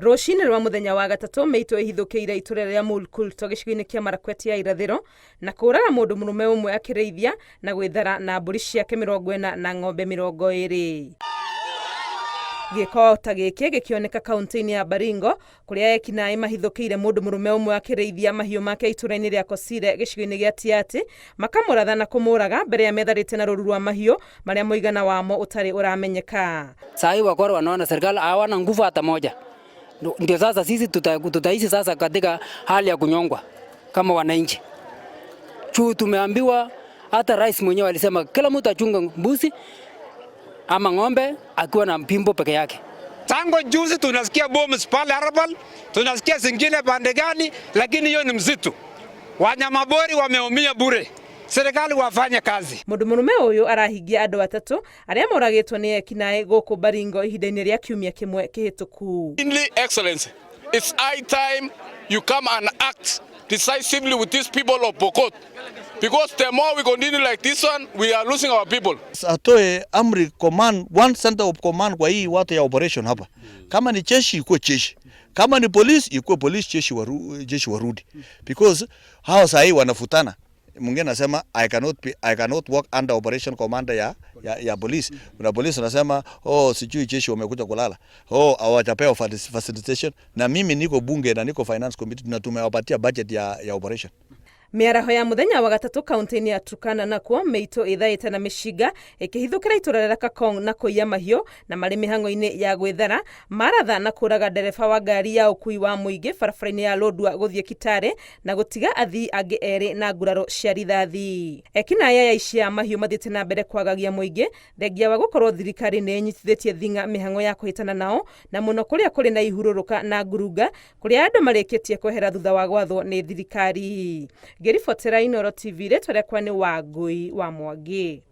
Rũcinĩ rwa mũthenya wa gatatũ mĩitũ ĩhithũkĩire itũra rĩa Mulkulto gĩcigo-inĩ kĩa Marakwet ya irathĩro na kũraga mũndũ mũrũme ũmwe akĩrĩithia na gwĩthara na mbũri ciake 40 na ng'ombe 20. Gĩko ta gĩkĩ gĩkĩoneka kaunti-inĩ ya Baringo kũrĩa ekinaĩ mahithũkĩire mũndũ mũrũme ũmwe akĩrĩithia mahiũ make itũra-inĩ rĩa Kosire gĩcigo-inĩ gĩa Tiaty makamũratha na kũmũraga mbere ya metharĩte na rũru rwa mahiũ marĩa mũigana wamo ũtarĩ ũramenyeka. Saa hii wakora wanaona serikali hawana nguvu hata moja. Ndio sasa sisi tutaishi sasa katika hali ya kunyongwa kama wananchi. Juu tumeambiwa hata rais mwenyewe alisema kila mtu achunge mbuzi ama ng'ombe akiwa na mpimbo peke yake. Tangu juzi tunasikia bombs pale Arabal, tunasikia zingine pande gani, lakini hiyo ni msitu. Wanyama pori wameumia bure. Serikali wafanye kazi. Mũndũ mũrũme ũyũ arahingia andũ atatũ arĩa moragĩtwo nĩ ekinaĩ gũkũ Baringo ihinda-inĩ rĩa kiumia kĩmwe kĩhĩtũku. Excellency, it's high time you come and act decisively with these people of Pokot. Because the more we continue like this one, we are losing our people. Atoe amri command, one center of command kwa hii watu ya operation hapa. Kama ni jeshi ikuwe jeshi. Kama ni police ikuwe police, jeshi warudi. Because hao saa hii wanafutana. Mwingine anasema I cannot work under operation commander ya police. Kuna police anasema oh, sijui jeshi wamekuja kulala. Oh, hawajapewa facilitation. Na mimi niko bunge na niko finance committee na tumewapatia budget ya operation. Mĩaraho ya mũthenya wa gatatũ kaunti-inĩ ya Turkana nakuo mĩitũ ĩthaĩte na mĩcinga ĩkĩhithũkĩra itũra rĩa Kakong na kũiya mahiũ na marĩ mĩhang'o-inĩ ya gwĩthara maratha na kũraga ndereba wa ngari ya ũkui wa mũingĩ barabara-inĩ ya Lodwar gũthiĩ Kitale na gũtiga athii angĩ erĩ na nguraro cia rithathi. Ekinaĩ aya aici a mahiũ mathiĩte na mbere kwagagia mũingĩ thengia wa gũkorwo thirikari nĩ ĩnyitithĩtie thing'a mĩhang'o ya kũhĩtana nao na mũno kũrĩa kũrĩ na ihurũrũka na ngurunga kũrĩa andũ marĩkĩtie kwehera thutha wa gwathwo nĩ thirikari. Ngĩribotera Inooro TV, rĩtwa rĩakwa nĩ Wangũi wa Mwangi.